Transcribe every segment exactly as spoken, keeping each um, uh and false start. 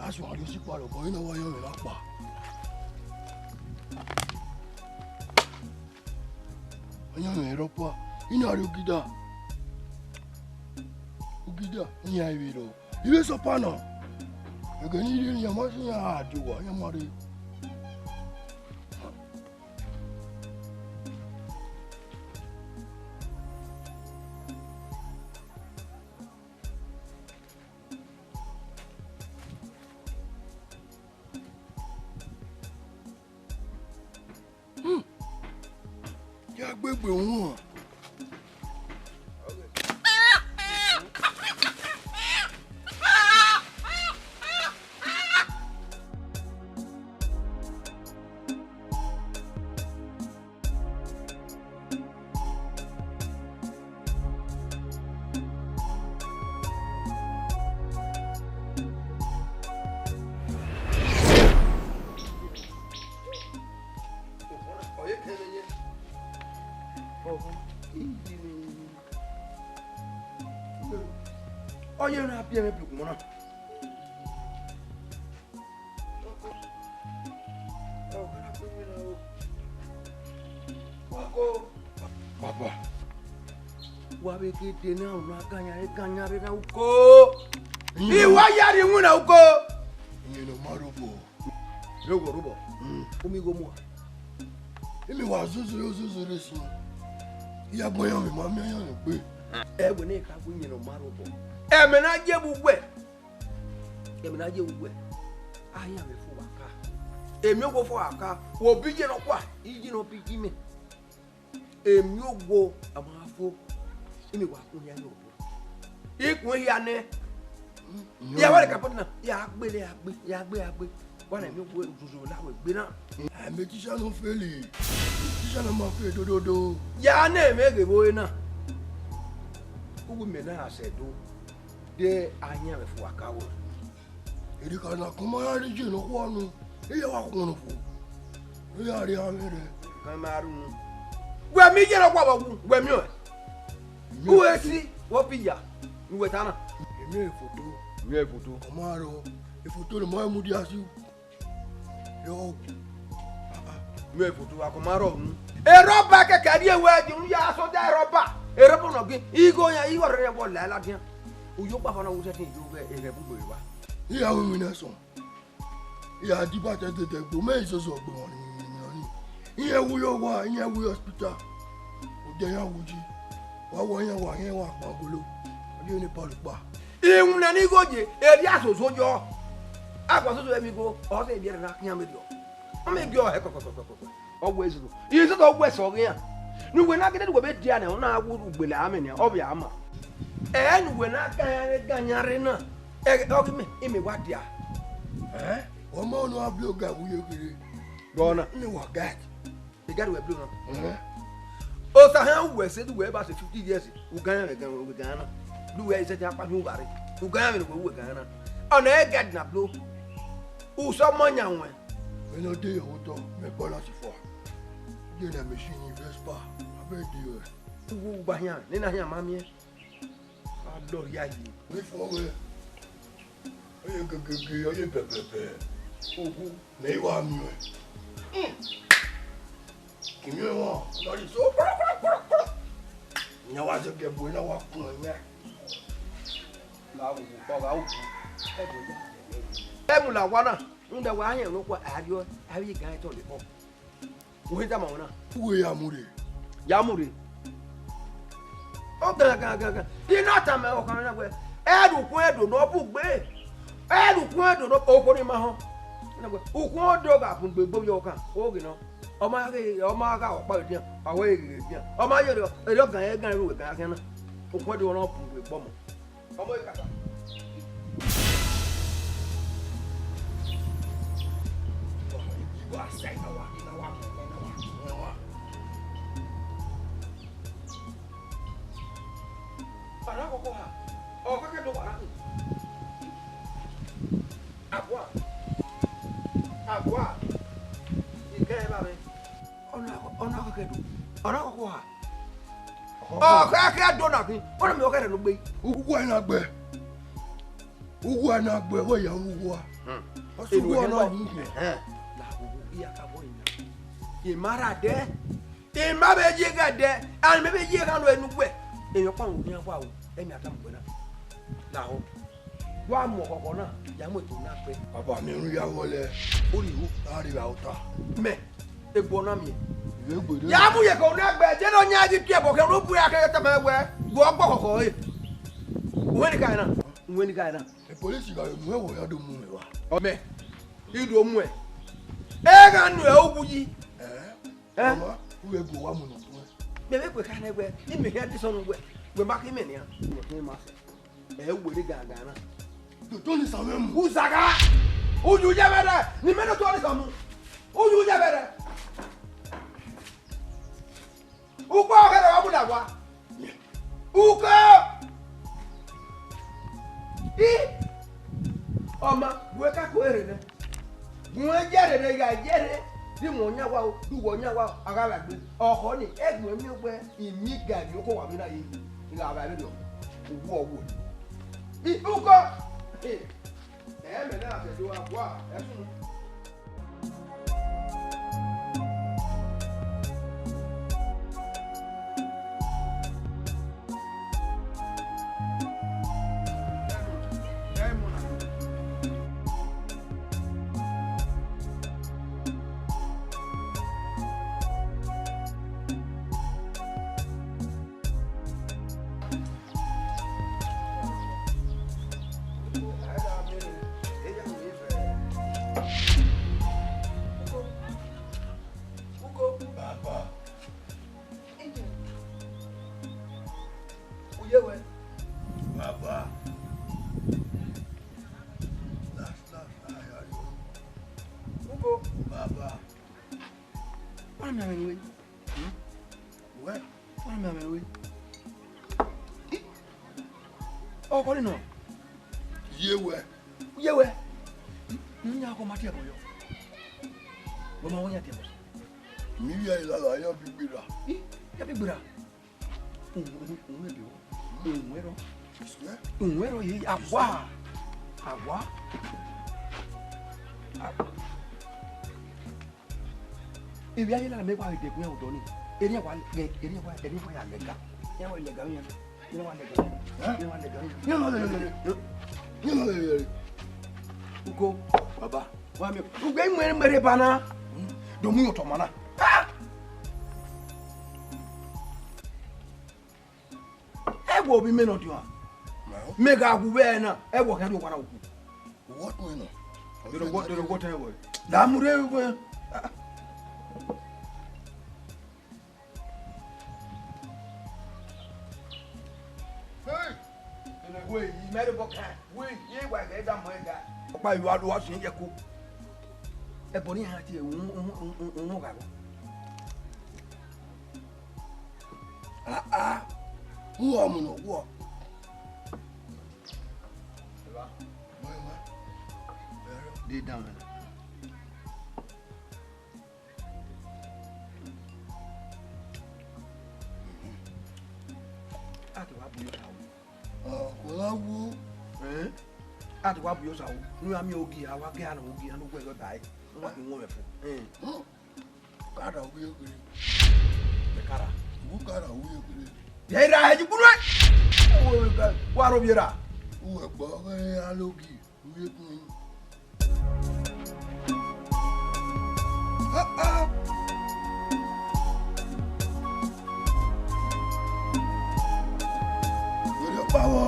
A suẹn rhie osikpa rẹ obọ, I na wa yọ mwẹ na kpa. Ọyẹnmwẹ rọkpa, I na rhie ogida. Ogida, iran vbe rrọọ. I vbe sẹ ọpa na. Ẹghẹ ne I rhie ne iran ma sẹ iran a die owa, iran ma rre. Hmm. Ya gbe egbe uhunmwu. Ọ ye na biẹ mwẹ bluku mọ na. Papa, wa vbe ghe de na, una ganyan re, ganyan re na uko. I wa ya rhie iwinna uko. Iyẹn ne ọ ma rre obọ. Rre obọ, rre obọ. Mm. U miẹn igho mu a? Imi wa zozo, zozo re sun. I ya gbẹn yan mẹ, ma miẹn yan mẹ gbe. Ẹ wẹ ne I ka gu iyẹn ne ọ ma rre obọ. Ẹmwẹ ne a ye vbe uwẹ. Ẹmwẹ ne a ye vbe uwẹ. A yan mwẹ fo wa ka. Emiowo fo wa ka. Wo bi iye nọkhua, iye ne ọ bi iye imẹ. Emiowo a ma fo. Imi wa kun hia ye obọ. I kun hia nẹ. Ya wa le ka pọt na. Ya gbe le, ya gbe, ya gbe, ya gbe. Wa na emiowo uzuzu la wẹ gbe na. Ẹmwẹ teacher nọ feli. Teacher nọ ma fe dododo. Ya na emwẹ ghe vbe ore na. Uwu mẹ na ya sẹ do. De a yan mwẹ fo wa ka wẹ. Erriọ ka na kọma ya rre iye nọkhua nọ, iye wa khuọnmwi fo. Iye a rhie amwẹ rẹ. Kan ma ru. Wẹ miẹn iye nọkhua vbe wu, wẹ miẹn ọẹn. Uwẹ si, wọ fi ya, ne uwẹ ta na. Emwi ifoto. Emwi ifoto. Ọ ma rrọọ, ifoto ne ọ ma mudia si. Yo. Emwi ifoto, a kọ ma rrọọ unu. Erọba kẹkẹ rhie wẹ di unu ya sọda erọba. Erọba nọ gin, igho yan, igho rre wọ la ladian. Uyo gba fa na wo sẹtin yo vbe eghẹ bugbe evba. Iran ru iwinna ẹsọn. Iran diba tẹtẹtẹ gbe, mẹ i zozo gbe wọn ni. Iran wu ye owa, iran wu ye hospital. Odẹ iran wu yi. Wa wọ iran wa, iran wa kpangolo. Ọ ye ne Pọl kpa. Iwinna ni igho ye, erriọ asoso yọ. Akhuasoso ẹmwẹ igho, ọ sẹ ibiẹrẹ na khian mẹ diọ. Ọ mẹ gie ọhẹ kọkọkọkọkọ. Ọ wẹ izozo. Izozo ọ wẹ sẹ ọghe iran. Ne uwẹ na gele ne uwẹ vbe dia nẹ, ọ na wu ugbele amẹ nẹ, ọ vbe a ma. Ẹ ne uwẹ na ga iran rre, ga iran rre na. Ẹ, ọ ghi mẹ, imẹ wa dia. Ẹ? Ọmọ ne ọ blo ga wu ye kere. Gọ na. Imẹ wa ga. Ẹ ga ne uwẹ blo na. Ẹhẹn. Osa hẹn uwẹ sẹ, ne uwẹ ba sẹ fifty years, u ga iran vbe ga, vbe ga iran na. Ne uwẹ sẹ te akpa ni uwa rre. U ga iran vbe ne uwẹ, uwẹ ga iran na. Ọna ẹ ga na blo. Usọ ma yan wẹn. Vbene ọ de ye otọ, mẹ balance fua. Ye na machine Vespa, abẹ de rẹ. Uwu ugba hian, ne na hian ma miẹn. A lọ rhia yi. Wẹ fọ wẹ. Ọ ye gegege, ọ ye pẹpẹpẹ. Ogu, mẹ i wa miẹn. Hmm. Kìmí ẹ̀wọ̀n, lọ rí so kúrúkúrúkúrú. Ìyẹn wá ṣe gẹ̀bù iná wá kún ẹ̀yìn ẹ̀. Máa wò ó, ọ̀gá òkú. Ẹ mú la wá náà, ń bẹ wá yẹn ló kọ àárẹ̀ àárẹ̀ gan ẹ̀ tọ̀ lè kọ́. Wọ́n ń dàmọ̀ wọn náà. Wúwo ya mú rè. Ya mú rè. Ọ gan gan gan gan. Iná ta mẹ ọkàn náà wẹ. Ẹ dùn kún ẹ dùn náà bù gbé. Ẹ dùn kún ẹ dùn náà, okòó ni ma hàn. Ukun ọdọ gha bun gbe gbe ovbi ọkan, oghe nọ. Ọ ma ghe, ọ ma gha ọkpa edian, ọ wẹ ghe edian. Ọ ma ye erriọ, erriọ gan, gan ru gan khian na. Ukun ọdọ na bun gbe gbe ọmọ. Ọmọ ye kaka. Ọna kọkọ ha, ọ kẹkẹ do wa na. Agua. Agua. Ike ẹ ba mwẹ. Ọna, ọna kẹkẹ do. Ọna kọkọ ha. Ọ kẹkẹ do na khin. Ọna mi ọ kẹrẹ no gbe. Ugu ẹ na gbẹ. Uwu a na gbe ẹvbo ya vbe uwu a. Hmm. Ọ sẹ uwu a na wu. Ẹhẹn. La wo, iya ka bọ ina. I ma rha dẹ. I ma vbe ye gha dẹ. Ani mẹ vbe ye gha ru enu wẹ. Emwi ọkpa vbe owian wa o. Ẹmwẹ a tama uwẹ na. Lahọ. Wa mu ọkhọkhọ na, ya mu eto na kpẹ. Baba, mẹ ru ya vbọ lẹ. Orhiọn. A rre gha ota. Mẹ, egbe ọna miẹn. Ivbe egbe de. Ya mu ye ko na gbe, je nọ yan ghi piẹ bọ kẹ ro bu ya kẹ tama wẹ. Wọ gbọ khọkhọ re. Uwẹ ni ka na. Uwẹ ni ka na. E polisi gha mu ẹvbo ya do mu mwẹ wa. Ọmẹ, I do mu ẹ. E gha nu ẹ uwu yi. Eh? Eh? Mama, u vbe gu owa mu nọ tuẹ. Mẹ vbe kue kha nẹ wẹ, imẹ khian de sọnnu wẹ, wẹ ma khin imẹ nian. Wẹ khin ma sẹ. Ẹ were gangan na. Dodo ni sọnnu mu. U zagha. U yu ye vbe rẹ, ni mẹ dodo ni sọnnu. U yu ye vbe rẹ. Ukpo ọghe rẹ wa mu la wa. Uko! I! Ọma, gu ẹka ko erre nẹ. Gu ẹn ye erre nẹ, ya ye erre. Di mu ọyan wa o, di uwẹ ọyan wa o, a gha vbe gbe. Ọkhọ ni, ẹgbẹn miẹn wẹ, imẹ ga vbe oko wa vbe na ye. I gha vbe vberriọ. Uwu ọ wu. I, uko! Ẹ, mẹ na fẹ do wa gua, ẹ sunu. Uko. Baba. Uye wẹ. Baba. Last, last, I hear you. Uko. Baba. Wa miẹn mwẹ nuwe. Hmm? Wẹ? Wa miẹn mwẹ nuwe. Ọkọ ni nọ. Ye wẹ. Ye wẹ. Ni ya kọ ma tie ẹbọ yọ. Wẹ ma wẹ ya tie ẹbọ. Mi ya ilala ya bi gbera. I, ya bi gbera. Òun, òun, òun ẹbẹ o. Òun ẹrọ. Òun ẹrọ ye awa. Awa. Awa. Ivbi aye na mẹ wa ghi dẹgbẹ odọ ni. Erriọ wa, erriọ wa, erriọ wa ya lẹga. Erriọ wa lẹga yan. Erriọ wa lẹga yan. Erriọ wa lẹga yan. Erriọ wa lẹga yan. Erriọ wa lẹga yan. Uko, baba, wa mi. Ugbe mu ẹre mẹrẹ ba na. Do mu yọ tọ ma na. Ah! Ẹ wo bi mẹ nọ diọn. Mẹ gha wu vbe ẹre na, ẹ wo khian do wa na wu. What went on? Dọdọ wọ, dọdọ wọ tẹ wọ. Da mu re wẹ. Hey! Dọdọ wẹ, imẹ re bọ kan. Wẹ, ye wa gẹ da mọ ẹ ga. Ọkpa yi wa do wa sin ye ko. Ẹbọ ni a tie un, un, un, un, un gha. Ah, ah. Who am no who? Dey down. A ti wa bu yo ta wo. Ọ, kò lá wo. Eh? A ti wa bu yo ta wo. Nu ami ogi, a wa gẹ ana ogi, anu gbe ba. Wa ki won me fo. Eh. Kara uwu egbe. Kara. Uwu kara uwu egbe. Ye ra he ji kunu. Wa ro ye ra. Uwu egbe ọghe alogi. Uwu egbe. Ah, ah. Wẹrẹ ọkpa vbọ.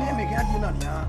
Ẹ mẹ gha die na nian.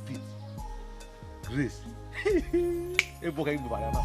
fit. Grace. Ebo kẹ ghi gbe vbe na.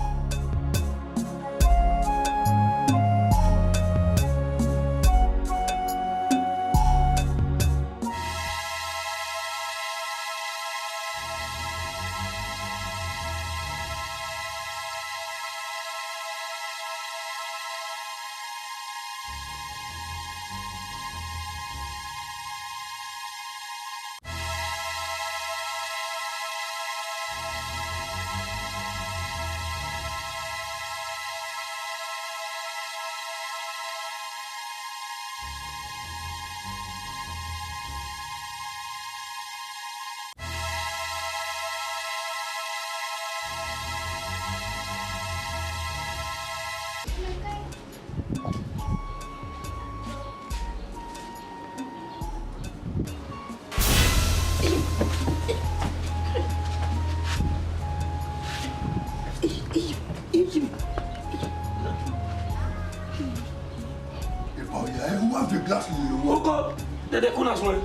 Glass ni lo. Oko, dede kuna suẹn.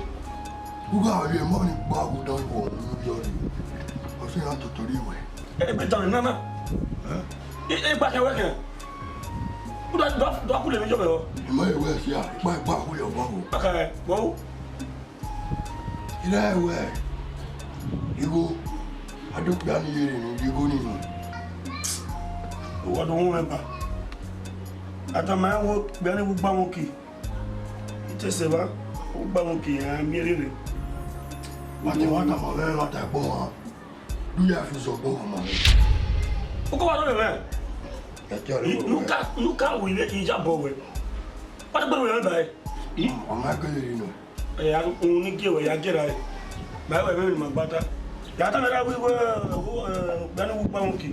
Uga ọre emọ ni gba udan iwọ unu yọ rre. Ọ sẹ iran toto rri wẹ. Egbe dan nana. E, egba kẹwẹ kẹ. Uda, da, da kule mi yo mẹ o. Emọ ewẹ sia, igba igba kule ọgbọ o. Aka, wo. Ira ẹwẹ igho, a do kpia ni yere ne u ye igho ni nọ. Uwa do wọn ẹba. A tama ẹn wo kpia ni wu gba wọn ki. I te sẹ evba, u gba wọn ki, a miẹn rere. Wa te wa tama mwẹ, wa ta ẹgbọn mwa. Du ya fi zọ ẹgbọn mwa ma mwẹ. U kọ wa dọlẹ mwẹ. Ẹ tie ọre. Nuka, nuka wẹ iyabọ wẹ. Wa te gbẹrẹ wẹ ba ẹ. Ọ ma gele ri nọ. Ẹ ya, un ni gie wẹ ya gie ra ẹ. Ba wẹ vbene ima gba ta. Ya ta mẹ ra wẹ, wẹ, wẹ, ẹ, gba ni wu gba wọn ki.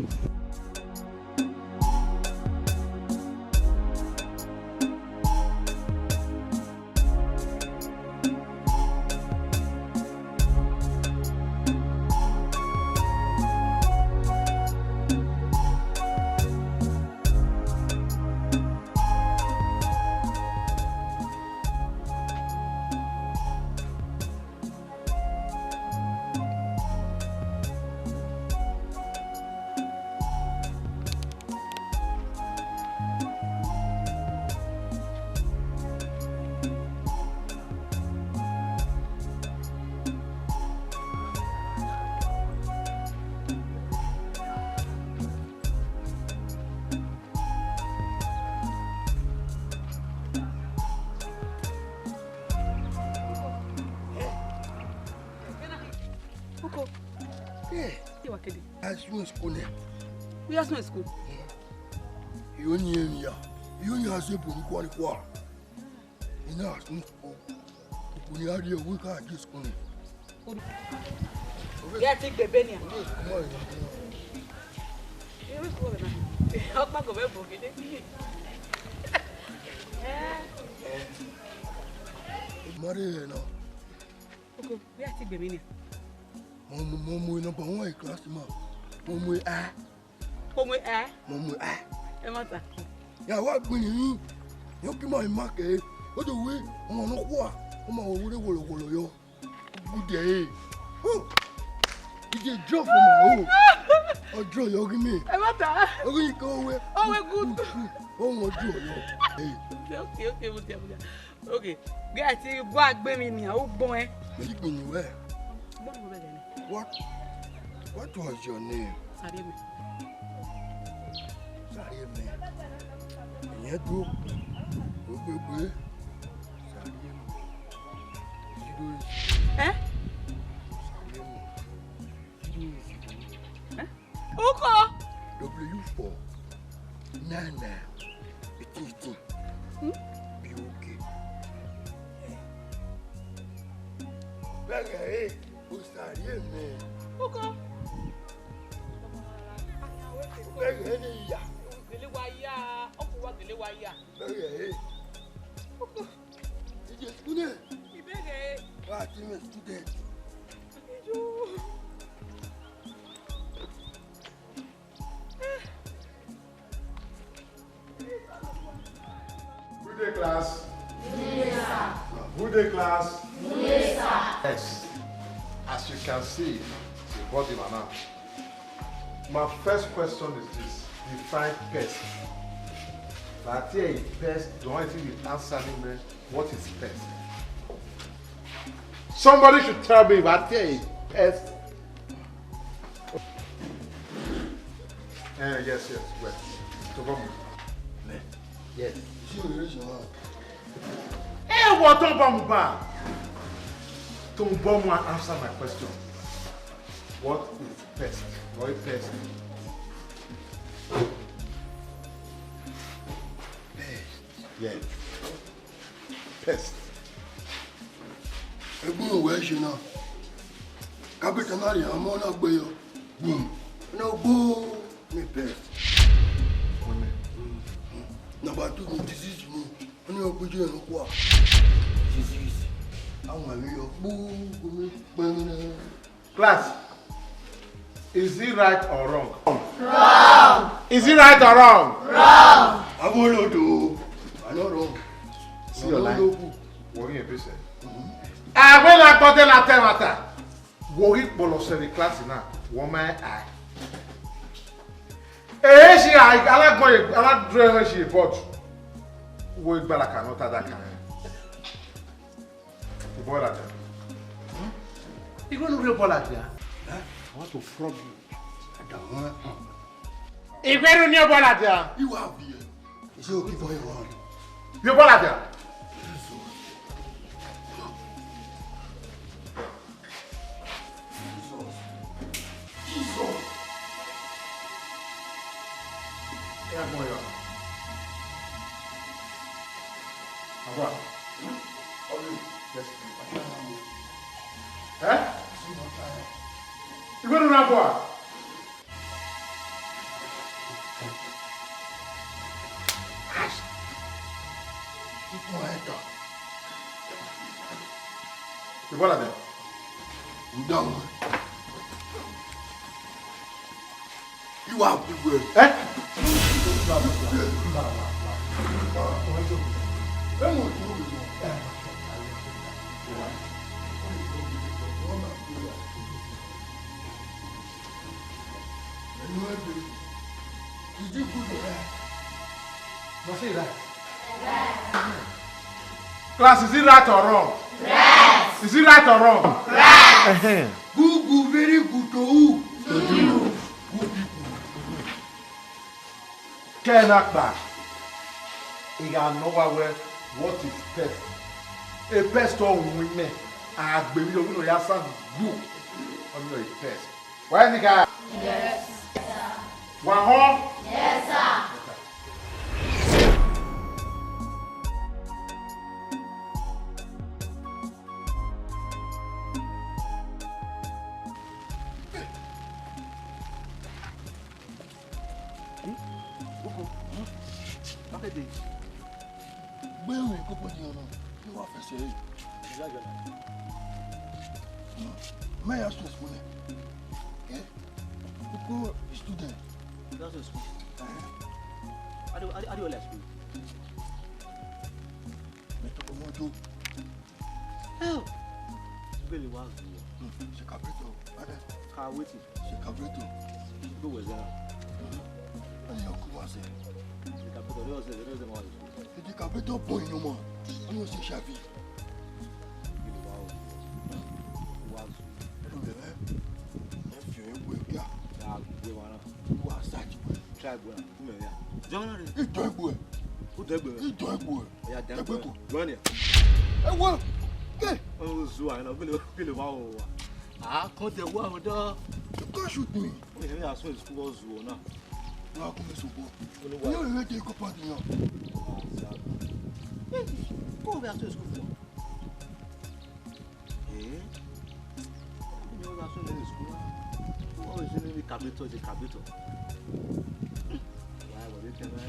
Uko. Eh. Te wa kede? A suẹn school nẹ. U ya suẹn school? Iyo ni emwi ya. Iyo ni a zẹ ebo ni kua ni kua. I na suẹn school. Uko ni a rrie, uwẹ ka je school nẹ. Ghẹ te gbe ebe nian. Ọkpa ko vbe bo gele. Ma rre ẹre na. Uko, wẹ a te gbe emwi nian. Mo mu, mo mu number one class ma. Mo mu A. Mo mu A. Mo mu A. Ẹmwata. Ya wa gbinrin rin. Yo ki ma ma ke. O do we, ọmọ nọkhua. O ma wo were wolo wolo yọ. Good day. Oh. Ije drop for my own. O drop yọ gi me. Ẹmwata. O gi ko we. O we good. O wo drop yọ. Hey. Okay, okay, okay, okay. Okay, guy, ti gua gbe mi ni, o gbọn ẹ. Mẹ ti gbinnu wẹ. Gbọn mi bẹghe ni. What, what was your name? Sarieme. Sarieme. Ìyẹn tó. Ó gbégbé. Sarieme. Zero eight. Ẹ? Sarieme. Zero eight. Ẹ? Uko. W four nine nine eighteen eighteen. Hmm? Be okay. Bẹghe ẹre, Osarieme. Uko. Bẹghe ẹre ne I ya. Gele wa ya, ọkọ wa gele wa ya. Bẹghe ẹre. Uko. Ije school nẹ. Ibẹghe ẹre. Wa ti mwẹ student. Iyo. Good day, class. Good day, class. Yes, as you can see, it's a body man now. My first question is this. Define pest. But here, pest, don't I think you answer me, man? What is pest? Somebody should tell me if I tell a pest. Eh, yes, yes, well, to come. Yes. Eh, what to come back? To come and answer my question. What is pest? What is pest? Pest. Yes. Pest. Ẹgbọn wẹ ṣe na. Kápẹ́ntà náà rìn àmọ́ náà gbé yọ. Boom. Náà gbó ní pest. Number two ni disease ni. Wọ́n ní ọgbẹ́ jẹ́ ẹ̀rọ kọ́ à. Disease. Àwọn àmì yọ gbogbo mi pẹ́ẹ́rẹ́. Class, is it right or wrong? Wrong. Is it right or wrong? Wrong. Abolodo, I no wrong. See your line. Abolodo. Wo ghi ebe sẹ. Avbe na gbọdẹ na ta ẹmwata. Wo ghi kpọlọ sẹ vbe class na, wo ma a. Ehe si a, a na gbọn, a na dre ehe si board. Wo igbalaka nọ ta da kan. Ibọla dia. Igho ne u rhie bọla dia. Eh? I want to flog you. I don't want. Igho ne u rhie bọla dia. You are here. Is it okay for you? Rhie bọla dia. Jesus. Jesus. Ẹ gbọ́n yọ. Àbúrò. Ọdún. Yes. Eh? Ìwé nínú àbọ̀ à? Ìbọn làbẹ̀. Ǹdọ̀wọ̀. Ìwà àbúrò ẹ̀. Ẹ́? Is it good or bad? No, say right. Class, is it right or wrong? Right. Is it right or wrong? Right. Good, good, very good to who? To you. Good people. Kẹ na kpa, I gha nọ wa wẹ, what is pest? A pest ọ winna imẹ, a gbe emwi ọghe ne ọ ya sa gbu, ọ ni a pest. Wa ẹre ni kha? Yes, sir. Wa họn? Yes, sir. Gbe ẹmwẹ koko ni ọnọ, ne wa fẹsẹ re. Mẹ ya stress fo nẹ. Eh? Koko student. That's a school. Uh-huh. I do, I do, I do like school. Mẹ tọkọ mọ jo. Hell! Bele wa zuọ. Hmm, se carburetor. Ade. Ka wetin? Se carburetor. Go wẹ zẹ na. Hmm. Ani ọkọ wa sẹ. Se carburetor, de ọsẹ, de ọsẹ ma wa zuọ. Ede carburetor bọ inu mọ. Ani ọsẹ shavi. Bele wa o. Wa zuọ. Ẹnu rẹ, ẹ fi ẹre wẹ kia. Ya gbe wa na. Wa sa ji wẹ. Try gbe na. Ku mẹ ya. Jọ na re. Idọ egbe. Ku dẹ gbe. Idọ egbe. Ya dẹ gbe. Dẹ gbe ko. Run ya. Ẹ wo. Ke. O zu a na, bele, bele wa o wa. Ah, come there, wa o da. You can't shoot me. O ye ya so school wa zu o na. Wa ku me so bo. Ni o ye de ko pa ti yan. Ko be a so school for. Eh? Ni o ya so le school. O se ni carburetor, se carburetor. Wa wa de tẹmẹ.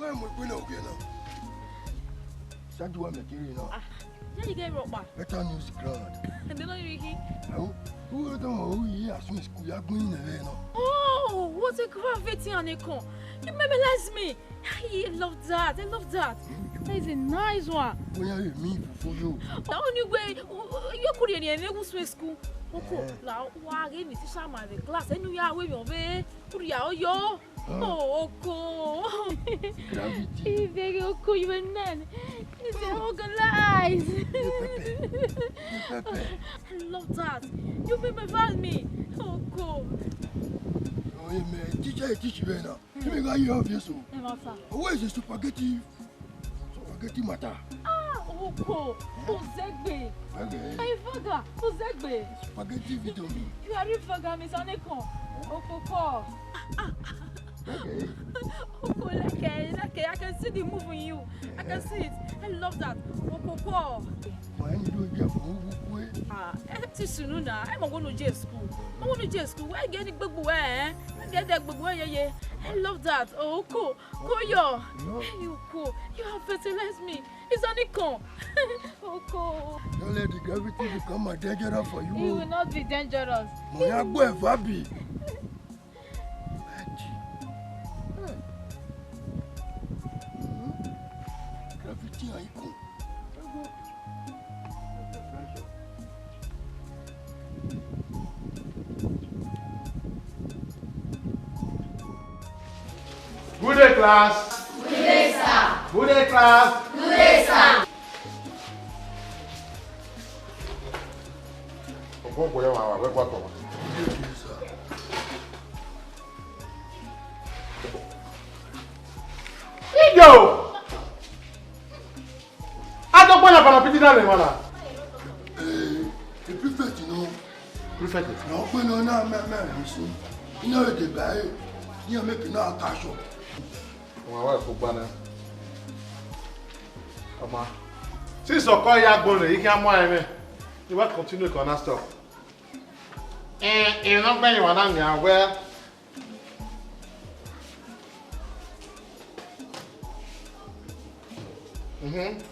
Wẹ mu egbe na ogie na. Ṣáájú wa mẹ kiri na. Ah, ṣé you get rọkpa? Better news ground. And they don't really. Awo, who don't know who he as we school ya gbin in the na. Oh, what a gravity and a con. You memorize me. I love that. I love that. That is a nice one. Oya, you mean for you. The only way you could any any go to school. Oko, la wa ge mi teacher ma the class. Enu ya we mi ove. Kuri ya oyo. Oh, Oko. Gravity. Very Oko, you a man. He's a organized. Pepe. Pepe. I love that. You memorize me. Oko. Oh, yeah, man. Teacher, teach you now. Give me guy you obvious. Hey, master. Where is the spaghetti? Spaghetti matter. Ah, Oko. Ozegbe. Okay. Hey, Vaga. Ozegbe. Spaghetti video me. You are a Vaga, Miss Anekon. Oko. Oko, like, eh, like, eh, I can see the move in you. I can see it. I love that. Okoko. Why you do it for who? Ah, eh, ti sunu na. I want to go to school. I want to go to school. Why get the big boy, eh? I get that big boy, yeah, yeah. I love that. Oh, Oko, Koyo. No. Hey, Oko, you have fertilized me. It's honeycomb. Oko. Don't let the gravity become more dangerous for you. It will not be dangerous. Mo ya gbọ́ ẹ̀, Fabi. Gravity and equal. Good day, class. Good day, sir. Good day, class. Good day, sir. Ọgbọgbọ ya wa, wa, wẹ gba tọ wa. Ijo! Adọgbọn na fana piti na lẹ emwa na. Eh, the prefect, you know. Prefect? Na ọgbẹn nọ na mẹ, mẹ rẹ sunu. Ina re de ba e, iran make na kash up. Ọmọ wa ko gba na. Ọmọ. Since ọkọ ya gbọn rẹ, I khian mu ẹmwẹ. I wa continue ko na stop. Eh, eh, no gbe wa na nia wẹ. Mhm.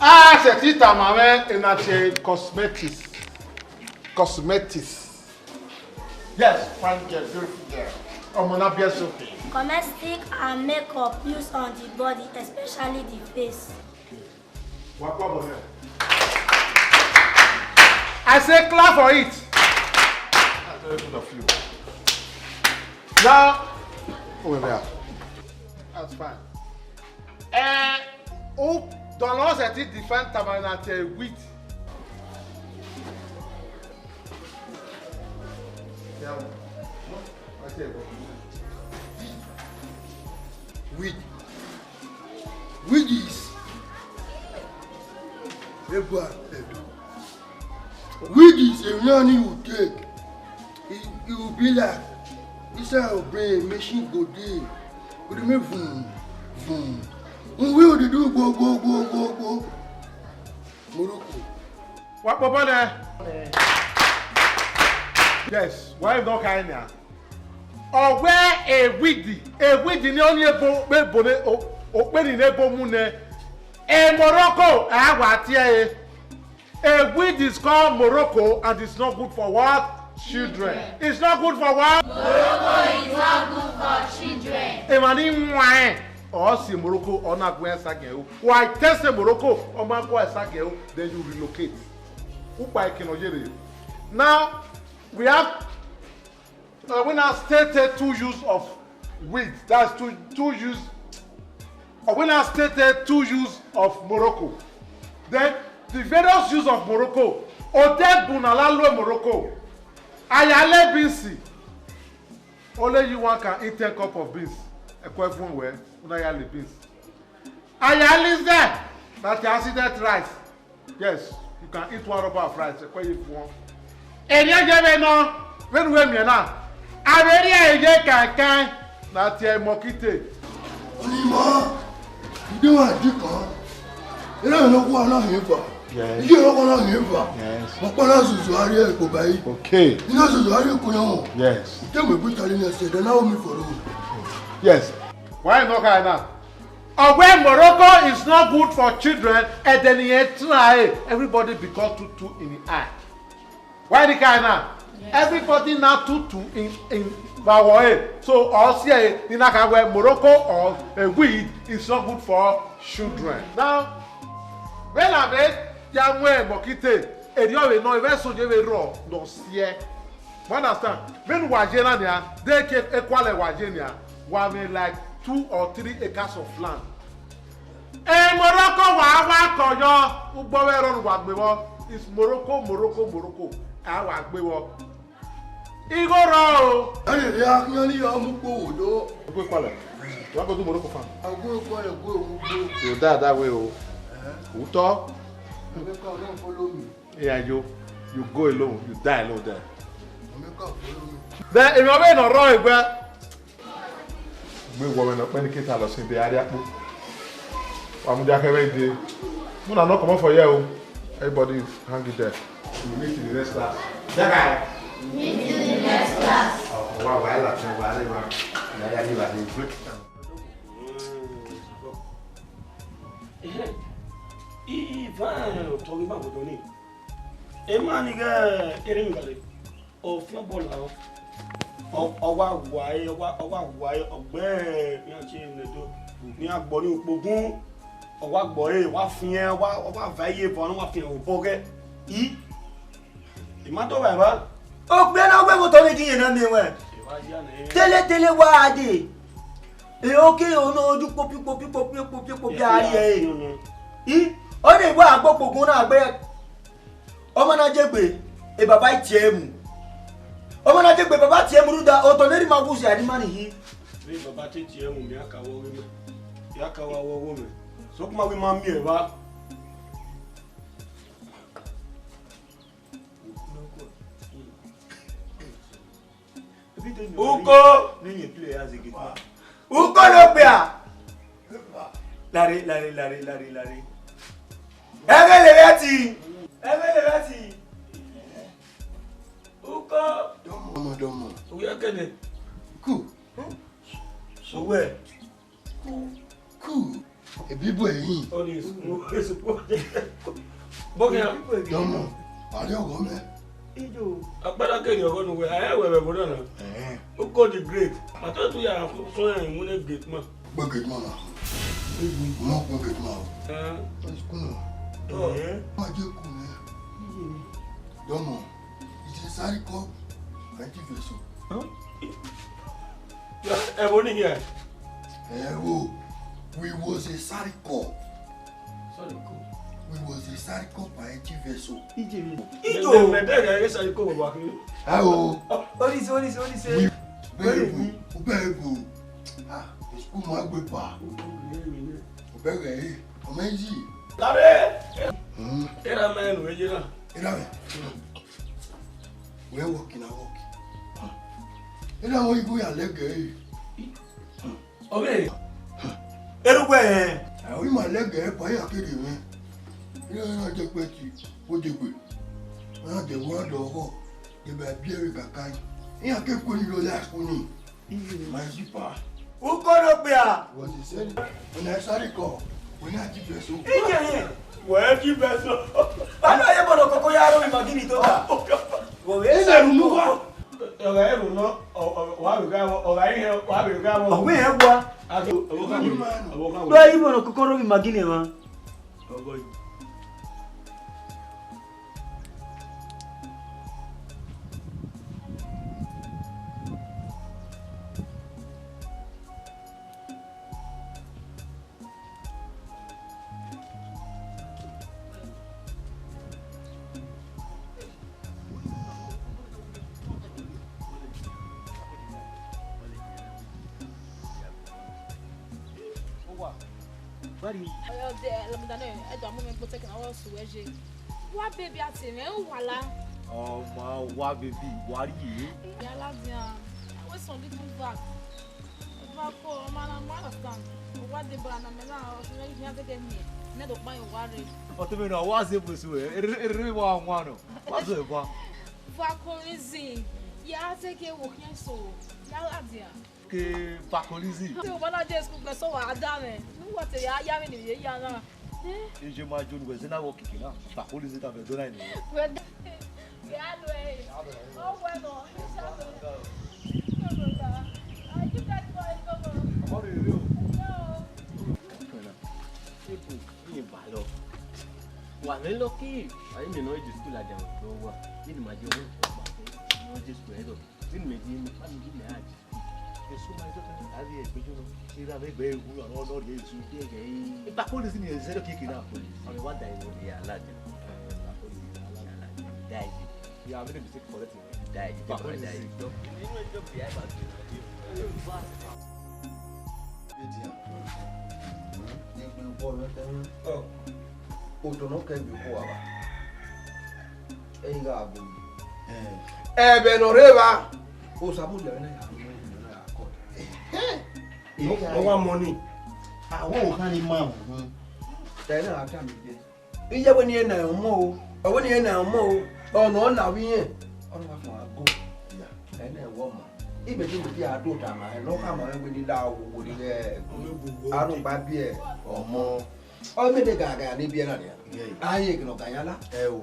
A sẹtin tama mwẹ ena tie cosmetics. Cosmetics. Yes, fine girl, beautiful girl. Ọmọ na biẹ Sophie. Cosmetic and makeup used on the body, especially the face. Wa kpọ bọ nẹ. I say clap for it. That's very good of you. Now, over there. That's fine. Eh, who don't know that it define tabernacle with? Yeah. Weed. Weed is a bad. Weed is a one you take. It, it will be like inside your brain, machine go dey. Go dey make vroom, vroom. When we dey do go, go, go, go, go. Morocco. Wa kpọbọ nẹ. Yes, wa no kind na. Ọ wẹ ewidi, ewidi ni ọ ni ebo, ebo ne, o, okpeni ne ebo mu nẹ. E Morocco, a wa tie ẹre. A weed is called Morocco and it's not good for what? Children. It's not good for what? Morocco is not good for children. Emwa ni wan ẹn, ọ si Morocco, ọ na gu ẹn sagiẹn o. Wa test Morocco, ọ ma gu ẹn sagiẹn o, then you relocate. Ukpa eke nọ yere. Now, we have, uh, we now stated two use of weed. That's two, two use. Uh, we now stated two use of Morocco. Then, the various use of Morocco. Odẹ bun na la lo Morocco. A ya le beans. Only you one can eat ten cup of beans. Ẹkọ ẹvuọn wẹ, una ya le beans. A ya le zẹ, that accident rice. Yes, you can eat one rubber of rice, ẹkọ ẹvuọn. Erriọ ye vbe nọ, vbene uwẹ miẹn na. A vbe rhie ẹre ye kankan, na tie mọkite. Ọni ma, ide wa di kan. Ere no wa na hin va. Yes. Iye no wa na hin va. Yes. Mo pa na zuzu a rhie ẹre kpo ba yi. Okay. Ina zuzu a rhie ẹre kpo yan. Yes. Ite mo gbe tare ni ẹse, then now me for road. Yes. Why no kind na? Ọ wẹ Morocco is not good for children, ẹdẹ ne irẹn try, everybody become tutu in the eye. Why the kind na? Yes. Everybody na tutu in, in vbe awọ ẹre. So, ọ si ẹre, ni na ka wẹ Morocco or a weed is not good for children. Now, vbene a vbe ya mu mọkite, erriọ vbe nọ, vbe eso ye vbe rrọọ ne ọ siẹ. You understand? Vbene uwa ye na nia, de ke ekuale wa ye nia, wa mwẹ like two or three acres of land. E Morocco wa wa kọ yọ, ugbọ vbe ẹrọ ne uwa gbe vbọ, is Morocco, Morocco, Morocco, a wa gbe vbọ. Igho rrọọ o. Ẹni rhia khian ni ya mu kpo wo do. Ogun ekuale. Wa go do Morocco fan. Agun ekuale go wo do. You die that way o. Eh? Utọ. Ẹgbẹ́ kan náà follow me. Yeah, you, you go alone, you die alone there. Make am follow me. Then emwi ọvbehe ne ọ rrọọ egbe. Gbe wọ mwẹ ne ọ kpẹn ne I ke ta lọ sin de, a rhie akpo. Wa mudia khẹ vbe de. Muna no comot for here o. Everybody hang it there. We meet in the next class. Jaga. Meet in the next class. Wa wa la wa la wa. Na ya ni ba ni break down. Ivan, ọ tọ ghi ma vbe odọ nii. Emwa ni ghẹ erhunmwu gha rre, ọ fian obọ lahọ. Ọ, ọ wa wa ẹre, ọ wa, ọ wa wa ẹre, ọ gbe iran tie ne do, ne iran gbọ ni ukpogun, ọ wa gbọ ẹre, ọ wa fian, ọ wa, ọ wa va iye vọ, ọ wa fian obọ ghẹ. I, I ma dọghe evba. Okpia na wẹ vbe otọ vbe gie iran na miẹn wẹ. Evba ya nẹ. Tele tele wa dee. E oke ono oju kpopi kpopi kpopi kpopi kpopi a rhie ẹre. I, ọ na wa gbe okpogun na gbe. Ọmọ na je gbe, e baba tie mu. Ọmọ na je gbe, baba tie mu rhunmwuda otọ ne erha ima wu zẹ a di ima ni hi. Vbe baba te tie mu, mẹ a ka wọ ọghe mẹ. Ya ka wa wọ ọghe mẹ. Sokpan wẹ ima miẹn evba. Uko! Uko ne okpia! Lare, lare, lare, lare, lare. Ẹghẹ lele ẹti! Ẹghẹ lele ẹti! Uko! Dọmọ, dọmọ, dọmọ. Uwẹ kene? Ku. Uwẹ. Ku. Ebibo ẹrin. Oni esu, esu. Bọkẹ ya. Dọmọ, a rhie ọghọ mẹ. Ijo. Akpata keghi ọghọ ne uwẹ, a i wẹ vbe ẹvbo na na. Ẹhẹn. Uko the great. A te tu ya sọ ẹn mu ne gate man. Gbe gate man na. Mọ gbe gate man o. Ẹn. School na. Ọ. Ẹhẹn. Ma je ku nẹ. Iye. Dọmọ, is a Sarikọ, I give you so. Huh? Ẹvbo ni hian? Ẹvbo, we was a Sarikọ. Sarikọ. We was a Sarikọ by Chief Eso. Ije mi. Ijo. Mẹ, mẹ, mẹ, mẹ, Sarikọ wẹ wa kiri. Ayo. Onise, onise, onise. We, bẹghe ebo, bẹghe ebo. Ah, school ma gbe pa. Bẹghe e, ọmọ yi. Lare. Hmm. Era mẹ nu eje na. Era mẹ. Wẹ work na work. Era wọn ibo ya lẹgẹ e. Ọghe. Erugbe ẹnrẹn. Ẹ, ọ ma lẹgẹ ẹkpa ya keghi mwẹ. Iran na je kpẹti, wo degbe. Ọ na je wẹ dọghọ, deba biẹ vbe kaka. Iran ke kue ni lo ya school ni. My super. Uko ne okpia. Wọ ti sẹ ni. Ọna Sarikọ. Wẹ na ji bẹso. Iye ye. Wẹ ji bẹso. Anu ye bọlọ koko ya ro mi magini tota. Wọ vbe ẹ sa ru nuwa. Ọgha ẹre nọ, ọ, ọ, wa vbe gha vbọ, ọgha ẹre, wa vbe gha vbọ. Ọgha ẹre wa. Ake, ọgha ẹre, ọgha ẹre. Do yi bọlọ koko ro mi magini ma. Ọgọ yi. Owa. Wari. Ọyọ de, lọmọda nẹ, ẹdọ amọ mẹ gbo tẹkẹ na wọ su ẹje. Wa baby ati mẹ, u wala. Ọma wa baby, wari ye. Iya ladian, I want some little back. Back, oh, man, I understand. Wa de ba na mẹ na, ọ sẹ mẹ, ya de ke mi. Nẹ do pa yo wa re. Ọtẹn mẹ na, wa zẹ bu esu, ere, ere wa wan nọ. Wa zẹ ba. Back, oh, easy. Ya de ke wo khian so. Ya ladian. Ke Bakolizi. Te o ma na je school gbẹ sẹ wa da mwẹ. Nu wa te ya ya mwẹ ni ye ya na. Eh? Eje ma jo nu wẹ zẹ na wọ keke na. Bakolizi ta vẹ do na ni. Wẹ ya lo e. O wẹ no. Are you guys going to go? Ọmọ rere o. No. Ebu, ni ba lọ. Wa ne lucky. Ayi mi no e school la jẹun. Wa. Ni ma je o. Ma je school e do. Ni me di mi, pa mi di me aji. Esu ma zo kan, a vbe egbe jo nọ. Ira vbe egbe egu, ọ nọ rhie esu, die ghe. Bakolizi ni zẹ do kiki na. Ọmọ wa da iwo. Ya ladian. Bakolizi, ya ladian. Die. Ya, mi dey mistake correct me. Die, Bakolizi. Die. Inú ẹjọ́ bí a bá ti rà dé. Edian. Ni gbe bọ rẹ tẹ. Ọ. Odo nọ kẹ bi ko wa ba. Ẹ gha bo. Ẹ. Ẹbẹ nọ rre ba. Osamudia na ya mu na ya kọ. Ehe. Ọ wa mọ ni. Awa okhan ni ma hun. Ẹre na gha tama iye. Iye wẹ ne irẹn na ọmọ o, ọ wẹ ne irẹn na ọmọ o, ọ nọ na vbe irẹn, ọ na fua go. Ya, ẹnẹ wọ ma. Imẹ te wẹ te a do tama ẹn, ne ọ khama mwẹ wẹ ne I la owowo ni ghẹ arogba biẹ ọmọ. Ọ mẹ de gagara ne I biẹ na nia. A ye gene ọ ga yan la. Ẹ o.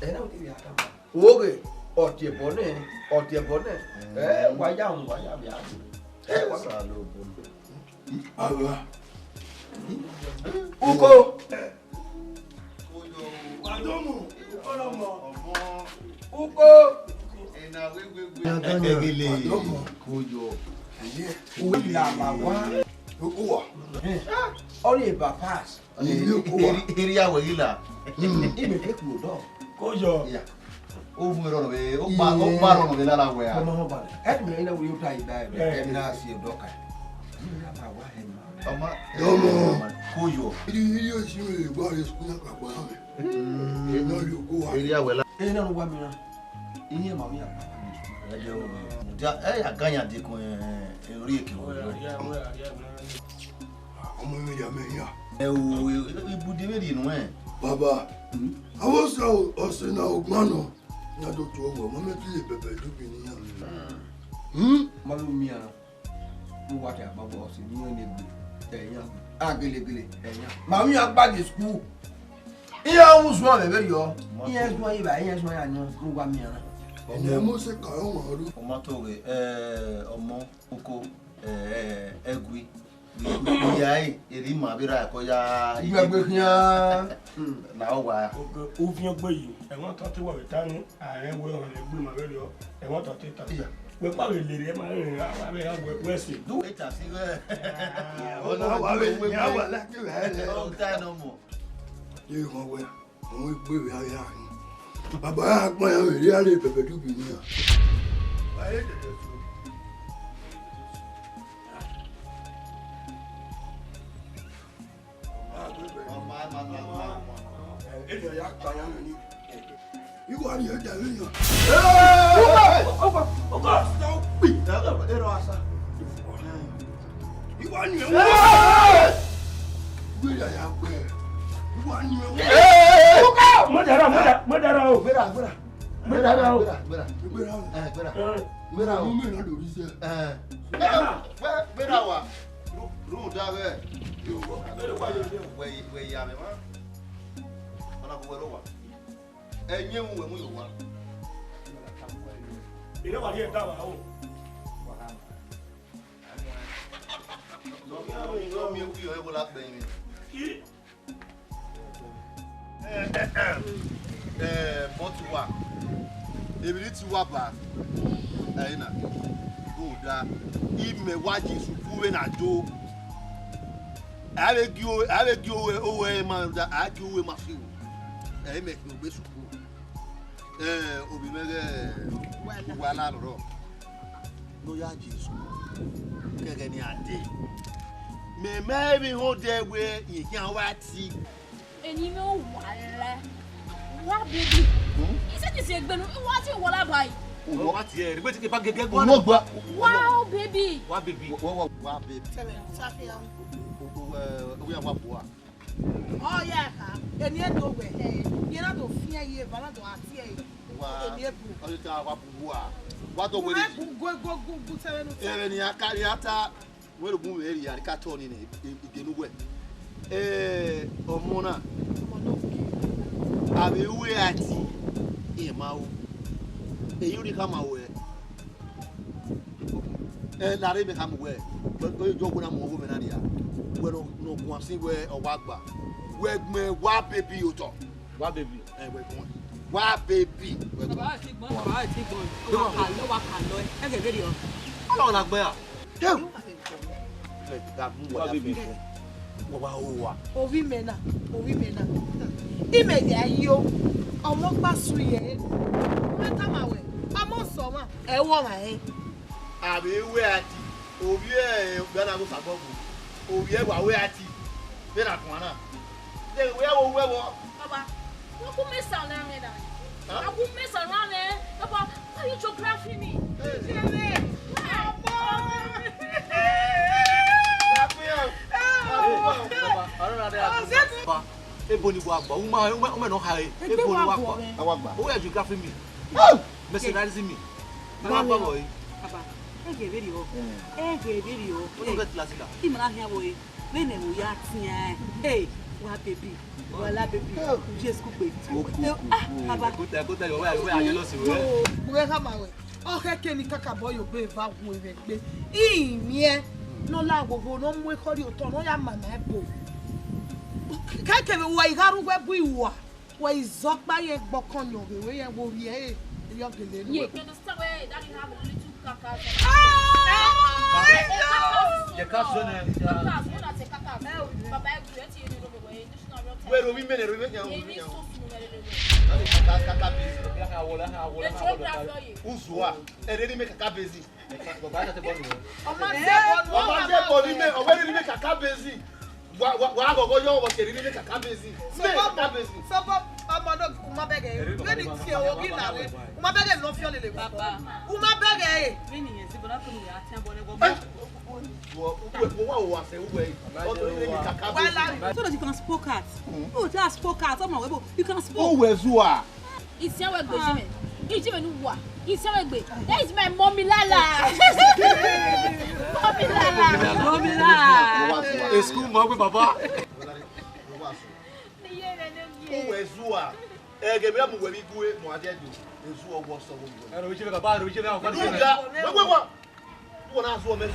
Ẹ na wẹ te a tama. Oghe, ọ tie ẹbọ nẹ, ọ tie ẹbọ nẹ. Ẹ, wa ya họn, wa ya vbe a. Ẹ, wa sa lo bo. Agha. Uko. Wa domu. Uko. Uko. Ena wegwegwe. Egele. Koyo. Uwe la ma wa. Uwa. Ọ ni bypass. Iri awẹ ghi la. Imẹ ke khuo dọ. Koyo. Ya. Ovun rọrọ vbe, ọ gba, ọ gba rọrọ vbe lala wẹ a. Ọmọ họn balẹ. Ẹ tun ẹ na wo yo ta igba ẹ. Ẹ na si dọ ka. Ọmọ. Ọmọ. Koyo. Iri iri osi mi le gba re school na ka gba me. Ẹ na yo ko wa. Iri awẹ la. Ẹ na wa mi na. Iye ma mi ya. Ẹ ya ga yan de kun ẹ ori eke wo. Ọmọ mi ya mẹ ya. Ẹ o, ibude vbe rhie nuẹn. Baba, avbe ọsẹ ọsẹ na ọgbọn nọ, na do tuẹ wẹ, ọmọ mẹ te le bẹbẹ dubi ne iran. Hmm? Ma vbe miẹn, ne uwa te agbagba ọse ne iran ne egbe, ẹyan, a gelegele, ẹyan. Ma vbe iran gba ye school. Iran mu usun amwẹ vberriọ, iran zuan ye evbare, iran zuan ya yan, ne uwa miẹn na. Ẹnẹ Mosi ka ọmwa ru. Ọ ma toghe, ẹ, ọmọ, uko, ẹ, ẹ, ẹgui. Iya ẹre, erha ima vbe ra ẹkọ ya. Iye egbe khian. Na ọ wa. Oke, uviẹn gbe yi, ẹmwẹ otọ te wa vbe ta ni, a rẹn wẹ ọmwa ne egbe ima vberriọ, ẹmwẹ otọ te ta. Iya. Wẹ kpa vbe lele ẹma rẹn, a wa vbe ra wẹ, wẹ ẹse. Du eta si wẹ. Ah, ọ na wa vbe, ya wa la ke vbe rẹ. Long time no more. Ye ghọn wẹ. Àwọn egbe vbe a ya hin. Baba ya kpa ya vbe rhie a le bẹbẹ dubi ni a. Wa ye dede so. Ẹ, ẹ ya kpa ya ni. Iwa ni ẹ dẹ vbe yan. Ọkọ, ọkọ, ọkọ. Ẹ rọ asa. Iwa ni ẹ wọ. Gbera ya gbẹ. Iwa ni ẹ wọ. Mo dara, mo da, mo dara o. Gbera, gbera. Mo dara o. Gbera, gbera. Gbera o. Eh, gbera. Eh. Gbera o. Mo mẹ na do ri sẹ. Eh. Gbera wa. Ru, ru da wẹ. Wẹ, wẹ ya mẹ ma. Ọna ko wẹ ro wa. Ẹ yẹn mu wẹ mu yo wa. Ire wa ye da wa o. Nọ miẹn ru, nọ miẹn ru, ẹ wo la kpẹ yin. Eh, mọ ti wa. Emwi ni ti wa ba. Ẹ na. Rhunmwuda, imẹ wa ye sukuru vbe na do. A vbe gie owẹ, a vbe gie owẹ, owẹ ma da, a gie owẹ ma fi wo. Ẹ mẹ khin ogbe sukuru. Eh, ovbi mwẹ ghẹ Uwala rrọọ. Ne ọ ya ye sukuru, ke ẹghẹ ne iran dee. Mẹ ma emwi họn odẹ wẹ rẹn khian wa tie. Eni mwẹ Uwala. Wa baby. Hmm? Ise ti si egbe nu, wa tie Uwala bayi. Uwala tie, egbe ti ke ba gẹgẹ gua. Uwala. Wa baby. Wa baby. Wa, wa, wa baby. Tell me, Safia. O, o, eh, we are wa bua. Ọ ya kha, eni e do wẹ hẹ, iye na do fian ye eva na do a tie ẹre. Wa, eni e bu. Ọ ta wa bu wa. Wa do wẹ. Wa bu go go go go tẹrẹ nu. Ere ni a kari ata, wẹ ro gun vbe ria ka tọ ni ne, ide nu wẹ. Eh, ọmọ na. Ọmọ na. A vbe ru ẹre a tie, e ma ru. Eyi uri khama wẹ. Ẹ, na rre mẹ khama wẹ, wẹ, wẹ, jọ wẹ na mu ọghe mwẹ na ria. Wẹ nọ, nọ guan sin wẹ ọ wa gba. Wẹ gbẹn wa baby otọ. Wa baby. Ẹ, wẹ gbẹn. Wa baby. Wẹ gbẹn. Baba ti gbọn, baba ti gbọn. Wa ka lọ, wa ka lọ. Ẹ gẹgẹ rriọ. Ọlọrun na gbẹn a. Wa baby. Wa wa ho wa. Ovbi mẹ na, ovbi mẹ na. Imẹ ya yo. Ọmọ gba su ye. Mẹ tama wẹ. Ọmọ sọ ma. Ẹ wọ ma ẹ. A vbe ru ẹre a tie, ovbi ẹ, ọgbẹnẹ gha Osagọgu, ovbi ẹ wa ru ẹre a tie, vbene a guan na. De wẹ wo ru ẹvbo? Baba, wa gu mẹ sa ne amwẹ na. Huh? Wa gu mẹ sa ne amwẹ, baba, why you geography me? Hey. Ebo ni wa gba, uma, uma, uma no hare. Ebo ni wa gba. Awa gba. Owẹ geography mi. Oh! Merchandise mi. Awa gba boy. Baba, ẹ ghe vberriọ. Eh. Ẹ ghe vberriọ. Unu get class la. Ima na hian boy. Vbene wo ya tian. Hey, wa baby. Wa la baby. Oh. Yes, good baby. Oh, cool, cool, ah, cool. Baba. Go tell, go tell your wife, where are you lost away? Wo, wo, ha ma we. Ọ khẹke ni kakabọ yo gbe eva wu ẹmwẹ gbe. Imiẹn ne ọ la ghogho ne ọ mu ekhọe rhie otọ ne ọ ya mama ẹbo. Kẹkẹvbe wa I gha rre uwu ẹbu iwa, wa I zẹ ọkpa ye gbọkọ yọn vbe wẹ yẹn wo rhie ẹre, erriọ gele ru. You understand where daddy have a little carcass? Ah! The carcass, when I say carcass, baba, I agree, I tell you, you know, the way. Wẹ ro vbe imẹ nẹ, ro vbe imẹ, ro vbe imẹ. Kaka, kaka busy. Uzua, ẹre ni mẹ kaka busy. Ọ ma zẹ bọ ni mẹ, ọ wẹ ni mẹ kaka busy. Wa, wa, wa ghọghọ yọ, wa kere ni mẹ kaka busy. Mẹ kaka busy. Sọbọ, ọmọ náà, u ma bẹghe. Vbene I tie ogi na re, u ma bẹghe ne ọ fiọ lele baba. U ma bẹghe. Vbene I tie ogi na re, u ma bẹghe. So that you can spoke out. Oh, just spoke out. Ọmọ wẹ bo, you can spoke. Uwẹ zua. Isiẹn wẹ gbe jimẹ. Ijimẹ nu wa. Isiẹn wẹ gbe. That is my mommy lala. Mommy lala. Mommy lala. School mọ gbe baba. Uwẹ zua. Ẹgẹ mẹ mu wẹ vbe igue mu adẹ do. Ezu ọwọ sọ wẹ. Ẹrọ vbe ichẹ baba, ẹrọ vbe ichẹ baba. Lu ya. Wẹ wẹ wa. Wọ́n náà sọ mẹ́ sọ.